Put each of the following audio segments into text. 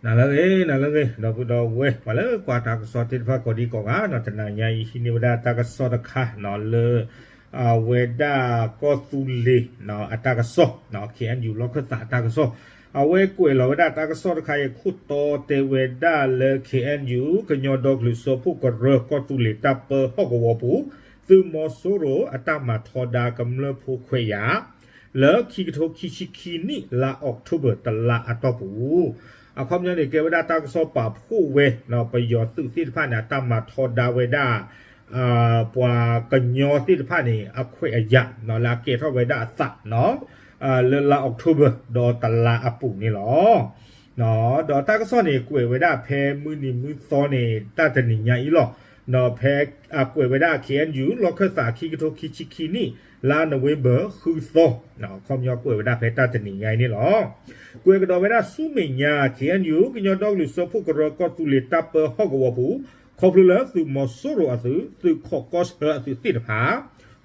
နၤလၢအဂ့ၤ နၤလၢအဂ့ၤ ဒီပုၢ်ဒီဝဲၢ် ပှၤလၢကွၢ်တၢ်ကစီၣ်သ့ၣ်တဖၣ်ကိးဒံကိးဂၤနီၤ, တနၤညါအံၤ ဟံးန့ၢ်ဝဲဒၣ်တၢ်ကစီၣ်တခါနီၤ လၢ အဝဲဒၣ်ကီၢ်သူလ့ၤ အတၢ်ကစီၣ် ခ့ၣ်အဲၣ်ယူၣ် လီၢ်ခၢၣ်သးအတၢ်ကစီၣ်, အဝဲကွဲးလီၤဝဲဒၣ်တၢ်ကစီၣ်တခါအံၤအခိၣ်တီတဲဝဲဒၣ်လၢ ခ့ၣ်အဲၣ်ယူၣ် ကညီဒီကလုာ်စၢဖှိၣ်ကရၢ ကီၢ်သူလ့ၤတၢ်ပၢဟီၣ်ကဝီၤပူၤ သုးမီၤစိရိၤအတၢ်မၤထီဒါကမျၢၢ်ဖိခွဲးယာ် လၢခံကထိခံဆံခံနံၣ် လါအီးကထိဘၢၣ်တလါအတီၢ်ပူၤ အခီပညီန့ၣ် ကဲဝဲဒၣ်တၢ်ကစီၣ်ပာ်ဖှိၣ်ဝဲ ပယီၤသုးသ့ၣ်တဖၣ်န့ၣ် အတၢ်မၤထီဒါဝဲဒၣ် ပှၤကညီသ့ၣ်တဖၣ်န့ၣ် အခွဲးအယာ် လၢအကဲထီၣ်ဝဲဒၣ်အသး လၢလါအီးကထိဘၢၣ် ဒီးတလါအပူၤန့ၣ်လီၤ. ဒီးတၢ်ကစီၣ်န့ၣ် ကွဲးဝဲဒၣ်ဖဲမုၢ်နံၤမုၢ်သီန့ၣ် တၢ်တနံၤညါအံၤလီၤ. ဒီးဖဲအကွဲးဝဲဒၣ် ခ့ၣ်အဲၣ်ယူၣ် လီၢ်ခၢၣ်သး ခံကထိခံဆံခံနံၣ် လါနိၣ်ဝ့ဘၢၣ် ဃုသီ အခီပညီကွဲးဝဲဒၣ်ဖဲတၢ်တနံၤညါအံၤန့ၣ်လီၤ. ကွဲးကဒီးဝဲဒၣ်ဆူမဲာ်ညါ ခ့ၣ်အဲၣ်ယူၣ် ကညီဒီကလုာ်စၢဖှိၣ်ကရၢ ကီၢ်သူလ့ၤတၢ်ပၢဟီၣ်ကဝီၤပူၤ ခီဖျိလၢသုးမီၤစိရိၤအသုး သုးခိးကီၢ်ဆၢအသုးသ့ၣ်တဖၣ်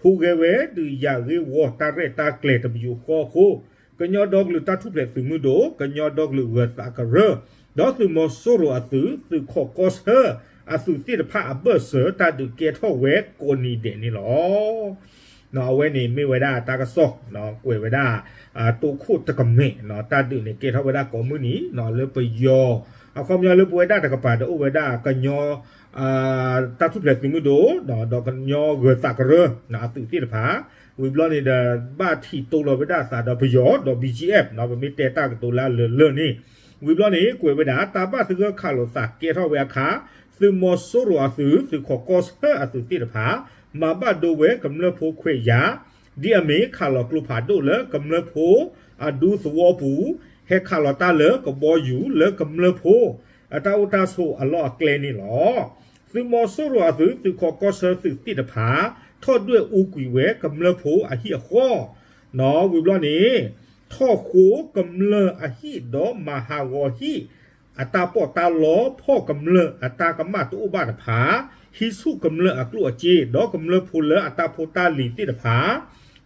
ဟူးဂဲၤဝဲဒုးယၤဂ့ၢ်ဝီတၢ်ရဲၣ်တၢ်ကျဲၤတပယူာ်ဃီအဃိ ကညီဒီကလုာ်တၢ်ထူၣ်ဖျဲးသုးမုၢ်ဒိၣ်, ကညီဒီကလုာ်ဂၢၤသးကရၢ, ဒီးသုးမီၤစိရိၤအသုး သုးခိးကီၢ်ဆၢအသုးသ့ၣ်တဖၣ်အဘၢၣ်စၢၤ တၢ်ဒုးကဲထီၣ်ဝဲကိးနံၤဒဲးန့ၣ်လီၤ. အဝဲန့ၣ်မ့ၢ်ဝဲဒၣ်တၢ်ကစီၣ် ကွဲးဝဲဒၣ် တိခိၣ်တကမဲာ် တၢ်ဒုးန့ၣ်ကဲထီၣ်ဝဲဒၣ်ကိးမုၢ်နံၤ လၢပယီၤ အခီပညီလၢပဝဲဒၣ်တကပၤဒီးအိၣ်ဝဲဒၣ်ကညီ တၢ်ထူၣ်ဖျဲးသုးမုၢ်ဒိၣ် ဒီးကညီဂၢၤသးကရၢ အသုးသ့ၣ်တဖၣ် ဝံၤဘျီန့ၣ်ဒီး ဘၣ်ထံးတိလိာ်ဝဲဒၣ်အသးဒီးပယီၤ ဒီး ဘီကၠံအ့ၣ် ပမ့ၢ်တဲတၢ်ကတိၤလၢအလၢာ်လၢာ်န့ၣ် ဝံၤဘျီန့ၣ် ကွဲးဝဲဒၣ် တၢ်ဘၣ်သဂၢၢ်ခးလိာ်သးကဲထီၣ်ဝဲအခါ သုးမီၤစိရိၤအသုး သုးခိးကီၢ်ဆၢအသုးသ့ၣ်တဖၣ် မၤဘၣ်ဒိဝဲကမျၢၢ်ဖိခွဲးယာ် ဒ်အမ့ၢ်ခးလီၤကျိဖးဒိၣ်လၢကမျၢၢ်ဖိအဒူသဝီပူၤ ဟဲခးလီၤတၢ်လၢကဘီယူၤလၢကမျၢၢ်ဖိ အတၢ်အိၣ်တၢ်ဆိးအလီၢ်အကျဲန့ၣ်လီၤ. သုးမီၤစိရိၤအသုး သုးခိးကီၢ်ဆၢသုးသ့ၣ်တဖၣ် ထီၣ်ဒွဲၣ်အူကွံာ်ဝဲကမျၢၢ်ဖိအဟံၣ်အဃီ ဝံၤဘျီန့ၣ် ထီၣ်ဃိကမျၢၢ်အဟံၣ်ဒီးမၤဟးဂီၤဟံၣ် အတၢ်ပီးတၢ်လီ ဖီၣ်ကမျၢၢ်အတၢ်ကမၣ်တအိၣ်ဘၣ်တဖၣ် ဟံးဆူၣ်ကမျၢၢ်အကျိၣ်အစ့ ဒီးကမျၢၢ်ဖိလၢအတၢ်ဖိတၢ်လံၤသ့ၣ်တဖၣ်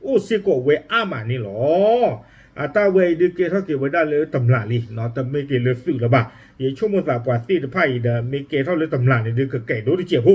အိၣ်စ့ၢ်ကီးဝဲအါမးန့ၣ်လီၤ. အတၢ်ဝဲအံၤဒုးကဲထီၣ်က့ၤဝဲဒၣ်လၢတမျးလံ တမ့ၢ်က့ၤလၢသုးလၢၤဘၣ်. ယဆိကမိၣ်သးပှၤသ့ၣ်တဖၣ်အံၤဒီး မ့ၢ်ကဲထီၣ်လၢတမျးန့ၣ်ဒုးကကဲၤဒိၣ်တစဲးဖိ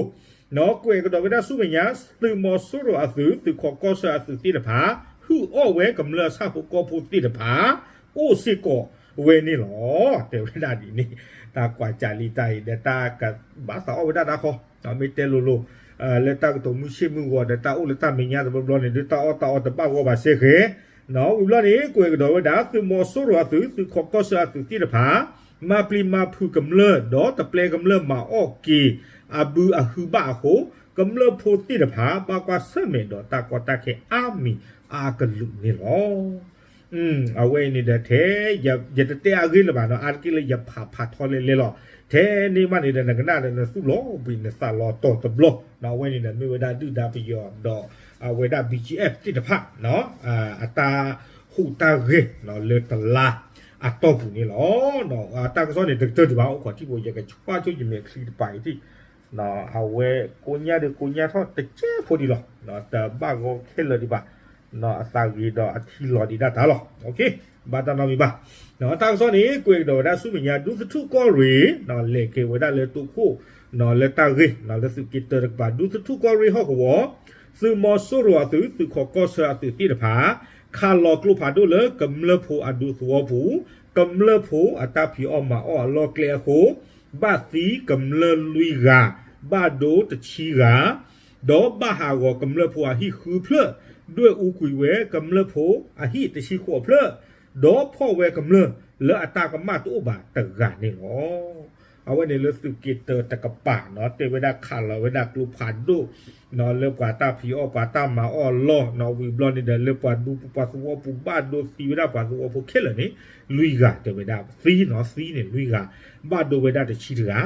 ကွဲးကဒီးဝဲဒၣ်ဆူမဲာ်ညါ သုးမီၤစိရိၤအသုး သုးခိးကီၢ်ဆၢအသုးသ့ၣ်တဖၣ် ဟုၣ်အီၣ်ဝဲကမျၢၢ်ဆၣ်ဖိကီၢ်ဖိသ့ၣ်တဖၣ် အိၣ်စ့ၢ်ကီးဝဲန့ၣ်လီၤ. တဲဝဲဒၣ်ဒ်န့ၣ် တၢ်ကွၢ်စးလံတၢ်အံၤဒီး တၢ်ကဘၣ်သးအီၣ်ဝဲဒၣ်တၢ်ဃီ မ့ၢ်တဲလိၤလိၤ လၢတၢ်ကတိၤမုၢ်ဆ့ၣ်မုၢ်ဂီၤဒီး တၢ်အိၣ်လၢတၢ်မဲာ်ညါတဘျီဘျီန့ၣ် ဒုးတၢ်အီၣ်တၢ်အီတဘၣ်ဂီၢ်ဘၣ်စ့ၢ်ကီး ဝံၤဘျီန့ၣ် ကွဲးကဒီးဝဲဒၣ် သုးမီၤစိရိၤအသုး သုးခိးကီၢ်ဆၢအသုးသ့ၣ်တဖၣ် မၤပျံၤမၤဖုးကမျၢၢ် ဒီးတပျဲကမျၢၢ်မၤအီၣ်က့ၤ အဘုအဟုဘၣ်အဃိ ကမျၢၢ်ဖိသ့ၣ်တဖၣ် ဘၣ်ကွၢ်ဆၢၣ်မဲာ်ဒီးတၢ်ကီတၢ်ခဲအါမံၤအါကလုာ်န့ၣ်လီၤ. အဝဲအံၤန့ၣ်ဒီးထဲ ယတတဲအဂ့ၢ်လၢၤဘၣ်နီၤ အါတက့ၢ်လၢယဖးဖးထီလဲလဲလီၤ. ထဲန့ၣ်မးန့ၣ်ဒီး နကနၣ်ဒီးနသူၣ်လီၤဘှံးနသးလီၤတီၤတဘျီ အဝဲန့ၣ်ဒီးမ့ၢ်ဝဲဒၣ်ဒုၣ်ဒါပယီၤဒီး အဝဲဒၣ် ဘီကၠံအ့ၣ် သ့ၣ်တဖၣ် အတၢ်ဟူးတၢ်ဂဲၤလၢတလါအတီၢ်ပူၤန့ၣ်လီၤ. တၢ်ကစီၣ်န့ၣ် တကတၢၢ်ဒံးဘၣ် အိၣ်ခိးထံဖိ ယကဆှၢဆိယမဲာ်ချံတပၤအံၤထံၣ် အဝဲကိးညါဒီးကိးညါထီၣ်တကဲဖိဒံးလီၤ. တဘၣ်ဂီၤခဲလၢာ်ဒံးဘၣ် အသးဂ့ၤဒီးအထံလီၤဒံးဒၣ်တၢ်လီၤ. ဘၣ်တၢ်နီတမံၤဘၣ်. တၢ်ကစီၣ်န့ၣ် ကွဲးကဒီးဝဲဒၣ်ဆူမဲာ်ညါ ဒူသထူၣ်ကီၢ်ရ့ၣ် လဲၤက့ၤဝဲဒၣ်လၢတိခိၣ် လၢတၢ်ဂ့ၢ် လၢသုးက့တၢတကပၤ ဒူသထူၣ်ကီၢ်ရ့ၣ်ဟီၣ်ကဝီၤ သုးမီၤစိရိၤအသုး သုးခိးကီၢ်ဆၢအသုးသ့ၣ်တဖၣ် ခးလီၤကျိဖးဒိၣ်လၢကမျၢၢ်ဖိအဒူသဝီပူၤ ကမျၢၢ်ဖိအတၢ်ဖံးအီၣ်မၤအီၣ်အလီၢ်ကျဲအဃိ ဘၣ်သံကမျၢၢ်လွံၢ်ဂၤ ဘၣ်ဒိတဆံဂၤ ဒီးဘၣ်ဟးဂီၤကမျၢၢ်ဖိအဟံၣ်ဃုဖျၢၣ် ဒွဲၣ်အူကွံာ်ဝဲကမျၢၢ်ဖိအဟံၣ်တဆံဃိးဖျၢၣ် ဒီးဖီၣ်ဝဲကမျၢၢ်လၢအတၢ်ကမၣ်တအိၣ်ဘၣ်တဂၤန့ၣ်လီၤ. အဝဲန့ၣ်လၢသုးက့တၢတကပၤနီၤ တဲဝဲဒၣ်ခးလီၤဝဲဒၣ်ကျိဖးဒိၣ် လၢပှၤတၢ်ဖံးအီၣ်ပှၤတၢ်မၤအီၣ်အလီၢ်နီၤ ဝံၤဘျီန့ၣ်ဒီး လၢပှၤဒူပှၤသဝီပူၤဘၣ်ဒိသံဝဲဒၣ်ပှၤသဝီဖိခဲလၢာ်န့ၣ် လွံၢ်ဂၤတဲဝဲဒၣ် သံနီၤ သံန့ၣ်လွံၢ်ဂၤ ဘၣ်ဒိဝဲဒၣ်တဆံတဂၤ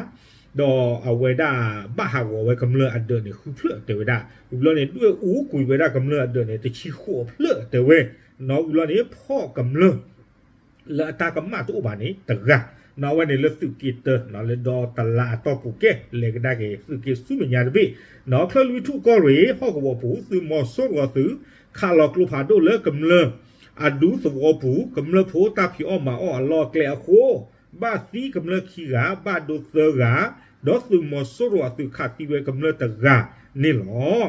ဒီးအဝဲဒၣ်ဘၣ်ဟးဂီၤဝဲကမျၢၢ်အဒၢးန့ၣ် ဃုဖျၢၣ်တဲဝဲဒၣ် ဝံၤဘျီန့ၣ် ဒွဲၣ်အူကွံာ်ဝဲဒၣ်ကမျၢၢ်အဒၢးန့ၣ် တဆံဃိးဖျၢၣ်တဲဝဲ နီၤ ဝံၤဘျီန့ၣ် ဖီၣ်ကမျၢၢ် လၢအတၢ်ကမၣ်တအိၣ်ဘၣ်န့ၣ်တဂၤ နီၤ အဝဲန့ၣ်လၢသုးက့တၢ လၢဒီတလါအတီၢ်ပူၤကဲ လဲၤကဒါက့ၤသုးက့ဆူမဲာ်ညါတဘ့ၣ် နီၤ ချၢၣ်လွံၢ်ထူၣ်ကီၢ်ရ့ၣ် ဟီၣ်ကဝီၤပူၤ သုးမီၤစိရိၤအသုး ခးလီၤကျိဖးဒိၣ်လၢကမျၢၢ်အဒူသဝီပူၤ ကမျၢၢ်ဖိတၢ်ဖံးအီၣ်မၤအီၣ်အလီၢ်အကျဲအဃိ ဘၣ်သံကမျၢၢ်ခံဂၤ, ဘၣ်ဒိသၢဂၤ, ဒီးသုးမီၤစိရိၤအသုးခးသံဝဲကမျၢၢ်တဂၤန့ၣ်လီၤ.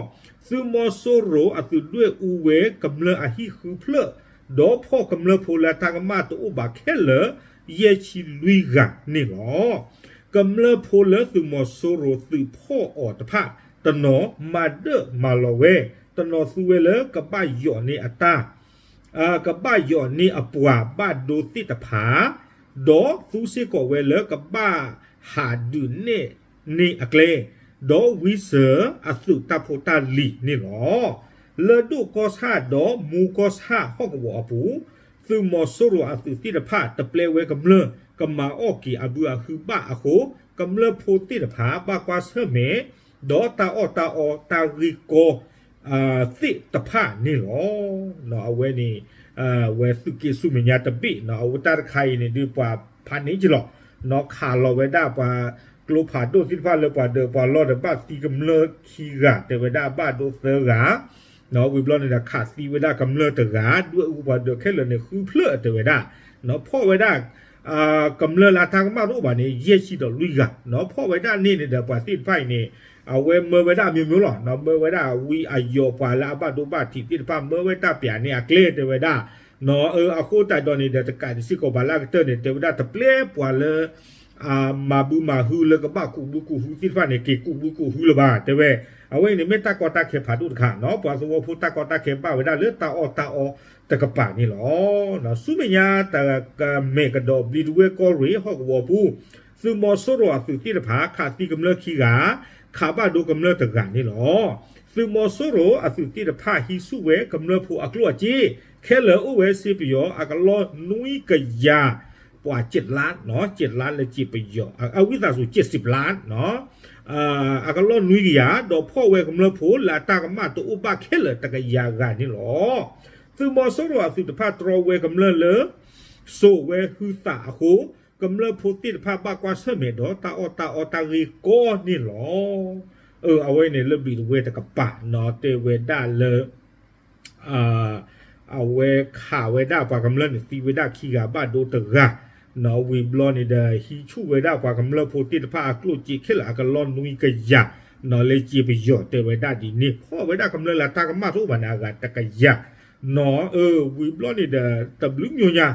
သုးမီၤစိရိၤအသုးဒွဲၣ်အူဝဲကမျၢၢ်အဟံၣ်ဃုဖျၢၣ်, ဒီးဖီၣ်ကမျၢၢ်ဖိလၢအတၢ်ကမၣ်တအိၣ်ဘၣ်ခဲလၢာ် ယဲၢ်ဆံလွံၢ်ဂၤန့ၣ်လီၤ. ကမျၢၢ်ဖိလၢသုးမီၤစိရိၤသုးဖီၣ်အီၤတဖၣ် တနီၤမၤဒၢၣ်မၤလီၤဝဲ, တနီၤသူဝဲလၢကဘၣ်ယိးန့ၢ်အတၢ် ကဘၣ်ယိးန့ၢ်အပှၤဘၣ်ဒိသ့ၣ်တဖၣ်, ဒီးသူစ့ၢ်ကီးဝဲလၢကဘၣ်ဟးဒုးနဲၣ်န့ၢ်အကျဲ, ဒီးဝံစၢၤအသုးတၢ်ဖိတၢ်လံၤန့ၣ်လီၤ. လၢဒိၣ်ကီၢ်ဆၣ်ဒီးမူကီၢ်ဆၣ်ဟီၣ်ကဝီၤအပူၤ, သုးမီၤစိရိၤအသုးသ့ၣ်တဖၣ်တပျဲဝဲကမျၢၢ် ကမၤအီၣ်က့ၤအဘုအဟုဘၣ်အဃိ, ကမျၢၢ်ဖိသ့ၣ်တဖၣ်ဘၣ်ကွၢ်ဆၢၣ်မဲာ် ဒီးတၢ်အီၣ်တၢ်အီတၢ်ဂ့ၢ်ကီ သ့ၣ်တဖၣ်န့ၣ်လီၤ. အဝဲန့ၣ် ဝဲသုးက့ဆူမဲာ်ညါတဘ့ၣ်, အဝဲတၢ်တခါအံၤန့ၣ် ဒုးပှၤဖးန့ၢ်က့ၤလီၤ, ခးလီၤဝဲဒၣ်ပှၤကျိဖးဒိၣ်သ့ၣ်တဖၣ်လၢပှၤဒၢးပှၤလီၢ်ဒီး ဘၣ်သံကမျၢၢ်ခံဂၤ တဲဝဲဒၣ်ဘၣ်ဒိသၢဂၤ, ဝံၤဘျီန့ၣ်ဒီး ခးသံဝဲဒၣ်ကမျၢၢ်တဂၤ, ဒွဲၣ်အူပှၤဒၢးခဲလၢာ်န့ၣ် ဃုဖျၢၣ်တဲဝဲဒၣ်, ဖီၣ်ဝဲဒၣ် ကမျၢၢ်လၢအတၢ်ကမၣ်တအိၣ်ဘၣ်န့ၣ် ယဲၢ်ဆံဒီးလွံၢ်ဂၤ, ဖီၣ်ဝဲဒၣ်န့ၣ်န့ၣ်ဒီး ပှၤသ့ၣ်တဖၣ်အံၤန့ၣ် အဝဲမၢဝဲဒၣ်အမျိုးမျိုးလီၤ, မၢဝဲဒၣ်ဝံအယိးပှၤလၢအဘၣ်ဒိဘၣ်ထံးသ့ၣ်တဖၣ် မၢဝဲတၢ်ပျးန့ၢ်အကျဲတဲဝဲဒၣ်, အဃိသတးဒီးန့ၣ်ဒီး တကးဒံးစ့ၢ်ကီးပှၤလၢအကတၢၢ်န့ၣ် တဲဝဲဒၣ်တပျဲပှၤလၢ မၤဘုမၤဟုလၢကဘၣ်ကူးဘုကူးဟုသ့ၣ်တဖၣ်န့ၣ် က့ၤကူးဘုကူးဟုလၢၤဘၣ် တဲဝဲ, အဝဲအံၤန့ၣ်မ့ၢ်တၢ်ကီတၢ်ခဲဖးဒိၣ်တခါ, ပှၤသဝီဖိတၢ်ကီတၢ်ခဲဘၣ်ဝဲဒၣ်လၢတၢ်အီၣ်တၢ်အီတကပၤန့ၣ်လီၤ. ဆူမဲာ်ညါတကမဲာ်ကဒီး ဘျံးတဝဲၢ်ကီၢ်ရ့ၣ်ဟီၣ်ကဝီၤပူၤ, သုးမီၤစိရိၤအသုးသ့ၣ်တဖၣ် ခးသံကမျၢၢ်ခံဂၤ, ခးဘၣ်ဒိကမျၢၢ်တဂၤန့ၣ်လီၤ. သုးမီၤစိရိၤအသုးသ့ၣ်တဖၣ် ဟံးဆူၣ်ဝဲကမျၢၢ်ဖိအကျိၣ်အစ့ ခဲလၢာ်အိၣ်ဝဲစ့ပယီၤ အကလီၢ်နွံကယၤ ပှၤကၠ့လါ, ကၠ့လါလၢစ့ပယီၤ အဝံသးစူၤ ကၠ့စံးပျၢ် အကလီၢ်နွံကယၤ, ဒီးဖီၣ်ဝဲကမျၢၢ်ဖိလၢအတၢ်ကမၣ်တအိၣ်ဘၣ်ခဲလၢာ်တကယၤဂၤန့ၣ်လီၤ. သုးမီၤစိရိၤအသုးတဖၣ်တြီဝဲကမျၢၢ်လၢ စိာ်ဝဲဟုသးအဃိ, ကမျၢၢ်ဖိသ့ၣ်တဖၣ်ဘၣ်ကွၢ်ဆၢၣ်မဲာ်ဒီးတၢ်အီၣ်တၢ်အီတၢ်ဂ့ၢ်ကီန့ၣ်လီၤ. အဝဲန့ၣ်လၢဘျံးတဝဲၢ်တကပၤ တဲဝဲဒၣ်လၢ အဝဲခးဝဲဒၣ်ပှၤကမျၢၢ်န့ၣ် သံဝဲဒၣ်ခံဂၤဘၣ်ဒိတဂၤ, ဝံၤဘျီန့ၣ်ဒီး ဟံးဆူၣ်ဝဲဒၣ်ပှၤကမျၢၢ်ဖိသ့ၣ်တဖၣ်အကျိၣ်စ့ခဲလၢာ်အကလီၢ်နွံကယၤ, လၢစ့ပယီၤတဲဝဲဒၣ်ဒ်န့ၣ်, ဖီၣ်ဝဲဒၣ်ကမျၢၢ်လၢတၢ်ကမၣ်တအိၣ်ဘၣ်န့ၣ် အဂၤတကယၤ, ဝံၤဘျီန့ၣ်ဒီး တဘျုးမိၢ်ညါ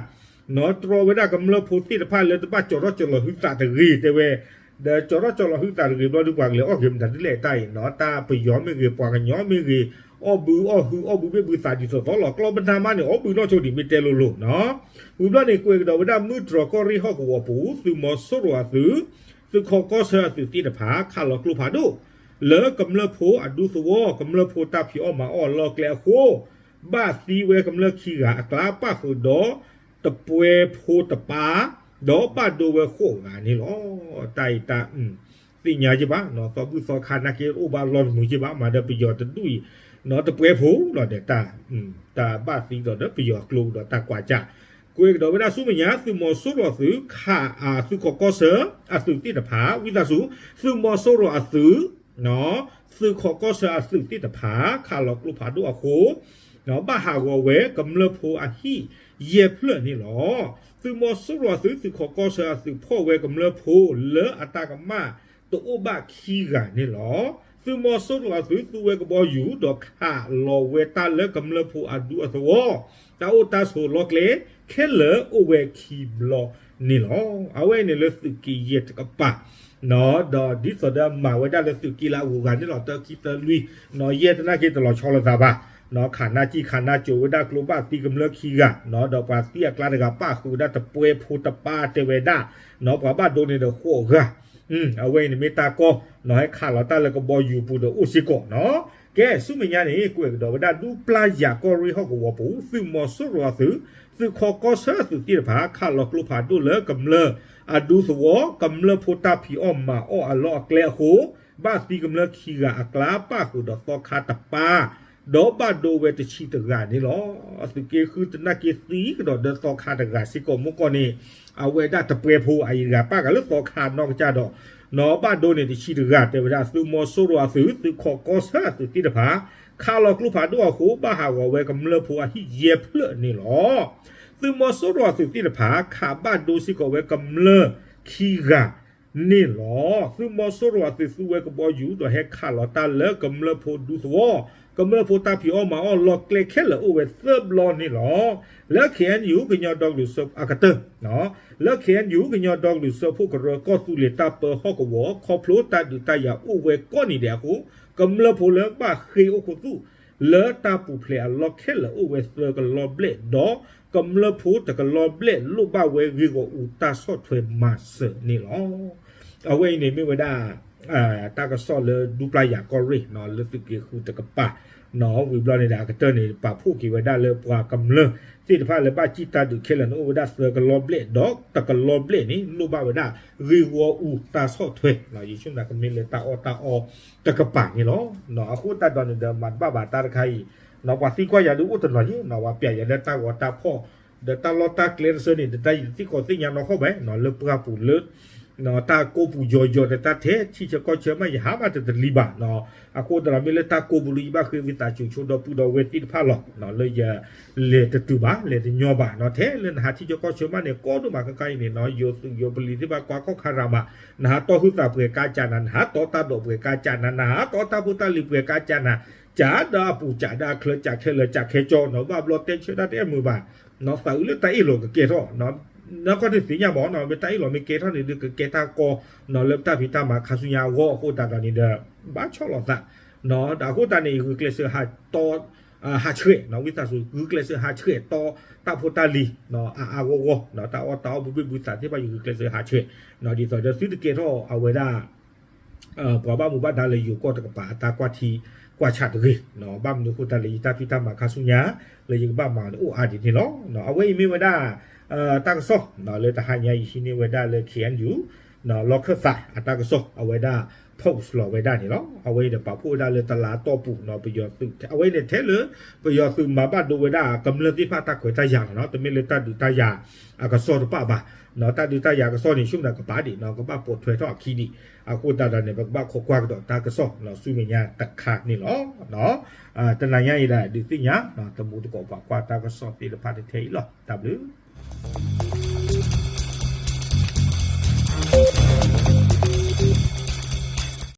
တြီဝဲဒၣ်ကမျၢၢ်ဖိသ့ၣ်တဖၣ်လၢတဘၣ်ကၠီၤထီၣ်ကၠီၤလီၤဟုသးတဂ့ၤ တဲဝဲ, ဒီးကၠီၤထီၣ်ကၠီၤလီၤဟုသးတဂ့ၤဘျီဒုး ပှၤကလဲၤအီၣ်က့ၤမတၤဒ်လဲၣ်တၢ်အံၤနီၤ, တၢ်ပယီၤမ့ၢ်ဂ့ၤ ပှၤကညီမ့ၢ်ဂ့ၤ, အီၣ်ဘုအီၣ်ဟု အီၣ်ဘုဘ့ၣ်ဘုသးဒ်သိးသိးလီၤ, ကျီပနၢ်မးန့ၣ် အီၣ်ဘုနီၢ်ဆိဒံးမ့ၢ်တဲလိၤလိၤနီၤ. ဝံၤဘျီန့ၣ် ကွဲးကဒီးဝဲဒၣ်မုၢ်တြီၢ်ကီၢ်ရ့ၣ်ဟီၣ်ကဝီၤပူၤ သုးမီၤစိရိၤအသုး, သုးခီၣ်ကီၢ်ဆၢအသုးသ့ၣ်တဖၣ် ခးလီၤကျိဖးဒိၣ် လၢကမျၢၢ်ဖိအဒူသဝီ ကမျၢၢ်ဖိတၢ်ဖံးအီၣ်မၤအီၣ်အလီၢ်အကျဲအဃိ ဘၣ်သံဝဲကမျၢၢ်ခံဂၤအကျါ ပၣ်ဃုာ်ဒီးတပှဲဖိတပါ ဒီးဘၣ်ဒိဝဲဃိးဂၤန့ၣ်လီၤ. တၢ်အံၤတၢ် သ့ၣ်ညါက့ဘၣ်, သီဘူၣ်သီခါနာ်က့အိၣ်ဘၣ်လီၤတမုာ်က့ဘၣ်, မၤဒီးပယီၤတဒူၣ်အံၤ တပှဲဖိလီၤဒီးတၢ်, တၢ်ဘၣ်သံဒီးပယီၤကျိဒီးတၢ်ကွၢ်ကၢ်, ကွဲးကဒီးဝဲဒၣ်ဆူမဲာ်ညါ သုးမီၤစိရိၤသုး ခးအသုးခီၣ်ကီၢ်ဆၢအသုးသ့ၣ်တဖၣ် ဝံသးစူၤ သုးမီၤစိရိၤအသုး သုးခီၣ်ကီၢ်ဆၢအသုးသ့ၣ်တဖၣ် ခးလီၤကျိဖးဒိၣ်အဃိ ဘၣ်ဟးဂီၤဝဲကမျၢၢ်ဖိအဟံၣ်ယဲၢ်ဖျၢၣ်န့ၣ်လီၤ. သုးမီၤစိရိၤအသုး သုးခီၣ်ကီၢ်ဆၢအသုး ဖီၣ်ဝဲကမျၢၢ်ဖိလၢအတၢ်ကမၣ်တအိၣ်ဘၣ်ခံဂၤန့ၣ်လီၤ. သုးမီၤစိရိၤအသုး သူဝဲကဘီယူၤ ဒီးခးလီၤဝဲတၢ်လၢကမျၢၢ်ဖိအဒူအသဝီ တၢ်အိၣ်တၢ်ဆိးလီၢ်ကျဲ ခဲလၢာ်အိၣ်ဝဲခံဘျီန့ၣ်လီၤ. အဝဲန့ၣ်လၢသုးက့ယဲၢ်တကပၤ ဒီးဒ်သိးဒီးမၤဝဲဒၣ်လၢသုးက့လၢအဂုၤအဂၤန့ၣ်လီၤ. တၢခံသၢလွံၢ် ယဲၢ်တနာ်က့တလီၤဆီလိာ်သးဘၣ်, ခးနၢ်ကံၢ်ခးနၢ်ကၠိဝဲဒၣ်ကျိ ဘၣ်သံကမျၢၢ်ခံဂၤ, ဒီးပှၤသံအကျါတဂၤ ပၣ်ဃုာ်ဝဲဒၣ်တပှဲဖိတပါတဲဝဲဒၣ်, ပှၤဘၣ်ဒိန့ၣ်ဒီးဃိးဂၤ, အဝဲအံၤန့ၣ်မ့ၢ်တၢ်ကီ ဟဲခးလီၤတၢ်လၢကဘီယူၤပူၤဒီးအိၣ်စ့ၢ်ကီးနီၤ. ကဲ ဆူမဲာ်ညါန့ၣ် ကွဲးကဒီးဝဲဒၣ်ဒူပျၢ်ယၤကီၢ်ရ့ၣ်ဟီၣ်ကဝီၤပူၤ သုးမီၤစိရိၤအသုး, သုးခီၣ်ကီၢ်ဆၢအသုးသ့ၣ်တဖၣ် ခးလီၤကျိဖးဒိၣ်လၢကမျၢၢ်အဒူသဝီ ကမျၢၢ်ဖိတၢ်ဖံးအီၣ်မၤအီၣ်အလီၢ်အကျဲအဃိ ဘၣ်သံကမျၢၢ်ခံဂၤအကျါ ပၣ်ဃုာ်ဒီးသီခါတပါ ဒီးဘၣ်ဒိဝဲတဆံတဂၤန့ၣ်လီၤ. သုးက့ဃုတနာ်က့သံကဒီးဒီးသီခါတဂၤစ့ၢ်ကီး မုၢ်ကီၢ်န့ၣ် အဝဲဒၣ်တပှဲဖိအံၤတဂၤ ပၣ်ဃုာ်လၢသီခါနီၢ်ကစၢ်ဒီး နီၤ ဘၣ်ဒိန့ၣ်တဆံတဂၤ တဲဝဲဒၣ် သုးမီၤစိရိၤအသုး သုးခီၣ်ကီၢ်ဆၢအသုးသ့ၣ်တဖၣ် ခးလီၤကျိဖးဒိၣ်အဃိ ဘၣ်ဟးဂီၤဝဲကမျၢၢ်ဖိအဟံၣ်ယဲၢ်ဖျၢၣ်န့ၣ်လီၤ. သုးမီၤစိရိၤအသုးသ့ၣ်တဖၣ် ခးဘၣ်ဒိစ့ၢ်ကီးဝဲကမျၢၢ်ခံဂၤန့ၣ်လီၤ. သုးမီၤစိရိၤအသုးသူဝဲကဘီယူၤ ဒီးဟဲခးလီၤတၢ်လၢကမျၢၢ်ဖိဒူသဝီ, ကမျၢၢ်ဖိတၢ်ဖံးအီၣ်မၤအီၣ်လီၢ်ကျဲခဲလၢာ်အိၣ်ဝဲသၢဘျီန့ၣ်လီၤ. လၢ K N U ကညီဒီကလုာ်စၢဖှိၣ်အကတၢၢ် လၢ K N U ကညီဒီကလုာ်စၢဖှိၣ်ကရၢကီၢ်သူလ့ၤတၢ်ပၢဟီၣ်ကဝီၤ ခီဖျိတၢ်ဒုးတၢ်ယၤအိၣ်ဝဲကိးနံၤဒဲးအဃိ ကမျၢၢ်ဖိလၢဘၣ်ဃ့ၢ်အိၣ်ခူသူၣ် လၢတၢ်ပူၤဖျဲးအလီၢ်ခဲလၢာ်အိၣ်ဝဲသၢကလီဘျဲၣ် ဒီးကမျၢၢ်ဖိတကလီဘျဲၣ်လိၣ်ဘၣ်ဝဲဂ့ၢ်ဂီၢ်အူတၢ်ဆီၣ်ထွဲမၤစၢၤန့ၣ်လီၤ. အဝဲအံၤန့ၣ်မ့ၢ်ဝဲဒၣ် တၢ်ကစီၣ်လၢဒူပျၢ်ယၤကီၢ်ရ့ၣ် လၢသုးက့ဃုတကပၤ ဝံၤဘျီန့ၣ်ဒီးအကတၢၢ်န့ၣ် ပာ်ဖှိၣ်က့ၤဝဲဒၣ်လၢပှၤကမျၢၢ်သ့ၣ်တဖၣ်လၢဘၣ်စံၣ်တၢ်ဒုးခဲလၢာ်န့ၣ် အိၣ်ဝဲဒၣ်သၢကလီဘျဲၣ် ဒီးတကလီဘျဲၣ်န့ၣ် လိၣ်ဘၣ်ဝဲဒၣ်ဂ့ၢ်ဂီၢ်အူတၢ်ဆီၣ်ထွဲ ယဆိကမိၣ်ကမ့ၢ်လၢတၢ်အီၣ်တၢ်အီတကပၤန့ၣ်လီၤ. အဃိသတးဒီးန့ၣ်ဒီး မၤတဘၣ်ဘၣ်တၢ်တခါအံၤ ပှၤသံကွၢ်ယၤဒုးအိၣ်တနီၤယဲ ပှၤပျဲယၤလၢတၢ်ဂီၤတၢ်ဖီၣ် ဒီးတၢ်လီၢ်တၢ်ကျဲတဆၢန့ၣ် ဒီးတၢ်ယတသ့ၣ်ခီသ့ၣ်ညါနီၢ်ခီဘၣ် လၢပှၢ်ပူၤလၢ တၢ်ကိးပူၤယီၤယီၤဒီးတၢ်ထဲထံဆၢကီၢ်ဆၢမး ယဟးမးတတလံၤဘၣ်. အဃိသတးဒီးမ့ၢ်လၢတၢ်ကိးပူၤလၢယဘၣ်ဃ့ဝံသးစူၤဆိဒီပုၢ်ဒီဝဲၢ်သ့ၣ်တဖၣ်လီၤ. လၢယလဲၤတတုၤဘၣ် လဲၤတညီဘၣ် ထဲလၢနဟးထံဆၢကီၢ်ဆၢမးန့ၣ် ကီဒိၣ်မးခဲခါအံၤန့ၣ် ယိၤသုးယိၤပလံၤသ့ၣ်တဖၣ်ကွၢ်ခီၣ်ခါရၤမး နဟးတီၢ်ဟုသးပှဲၤကါကၢ်နၤ နဟးတီၢ်တၢ်ဒိးပှဲၤကါကၢ်နၤ နဟးတီၢ်တၢ်ဖိတၢ်လံၤပှဲၤကါကၢ်နၤ ကၢ်ဒီးအပူၤကၢ်ဒီးအချၢ ကၢ်ခဲလၢာ်ကၢ်ခဲကၠီနီၤ ဘၣ်ဘျီတဲဆၢတၢ်တအဲၣ်မုာ်ဘၣ် သးအုးလၢတၢ်အ့ၣ်လိာ်ကကဲထီၣ် နကီၢ်တသ့ၣ်ညါဘၣ်နီၤ မ့ၢ်တၢ်အ့ၣ်လိာ်မ့ၢ်ကဲထီၣ်န့ၣ်ဒီး ကကဲတၢ်ကီနီၤ လၢပတၢ်ဖံးတၢ်မၤခါဆူညါအဂီၢ်အဃိသတးဒီးန့ၣ်ဒီး ဘၣ်ဆီၣ်လီၤသး ဒီးအဃိသတးန့ၣ် ယဂုာ်ကျဲးစၢးဟးတီ ဟးဆှဲး ဝံသးစူၤ ဂုာ်ကျဲးစၢးဟးဆှဲးတီတၢ်ဖိတၢ်လံၤ အါအါဂီၢ်ဂီၢ် တၢ်အီၣ်တၢ်အီဘုဘ့ၣ်ဘုသးသ့ၣ်တဖၣ် ယဂုာ်ကျဲးစၢးဟးဆှဲး ဒ်သိးဒီးသုတကဲထီၣ်အဝဲဒၣ် ပှၤဘၣ်မူဘၣ်ဒါလၢယိၤကီၢ်တကပၤအတၢ်ကွၢ်ထံကွၢ်ဆးတဂ့ၤ ဘၣ်မနုၤအဃိသတးလၢယတၢ်ဖံးတၢ်မၤခါဆူညါ လၢယကဘၣ်မၤန့ၣ်အိၣ်အါဒ်န့ၣ်လီၤ. အဝဲအံၤမ့ၢ်ဝဲဒၣ် တၢ်ကစီၣ် လၢတဟါညါအံၤဟံးန့ၢ်ဝဲဒၣ်လၢ K N U လီၢ်ခၢၣ်သးအတၢ်ကစီၣ် အဝဲဒၣ် post လီၤဝဲဒၣ်န့ၣ်လီၤ. အဝဲအံၤဒီးပာ်ဖှိၣ်ဝဲဒၣ်လၢတလါအတီၢ်ပူၤ ပယီၤသုး အဝဲအံၤန့ၣ်ထဲလၢ ပယီၤသုးမၤဘၣ်ဒိဝဲဒၣ်ကမျၢၢ်သ့ၣ်တဖၣ်တၢ်ခွဲးတၢ်ယာ်လီၤနီၤ တမ့ၢ်လၢတၢ်ဒုးတၢ်ယၤအကစီၣ်တဖၣ်ဘၣ် တၢ်ဒုးတၢ်ယၤအကစီၣ်န့ၣ် ဆိကမိၣ်ကပာ်ဒံးနီၤ ကဘၣ်ပိာ်ထွဲထီၣ်အခံဒံး အဃိသတးဒီးန့ၣ် ပကဘၣ်ခိးကွၢ်ကဒီးတၢ်ကစီၣ်ဆူမဲာ်ညါတခါန့ၣ်လီၤ. တနၤညါအံၤဒၣ်ဒုးသ့ၣ်ညါ တမူတကိးပှၤကွၢ်တၢ်ကစီၣ်သ့ၣ်တဖၣ်တထဲအံၤလီၤ. တၢ်ဘျုး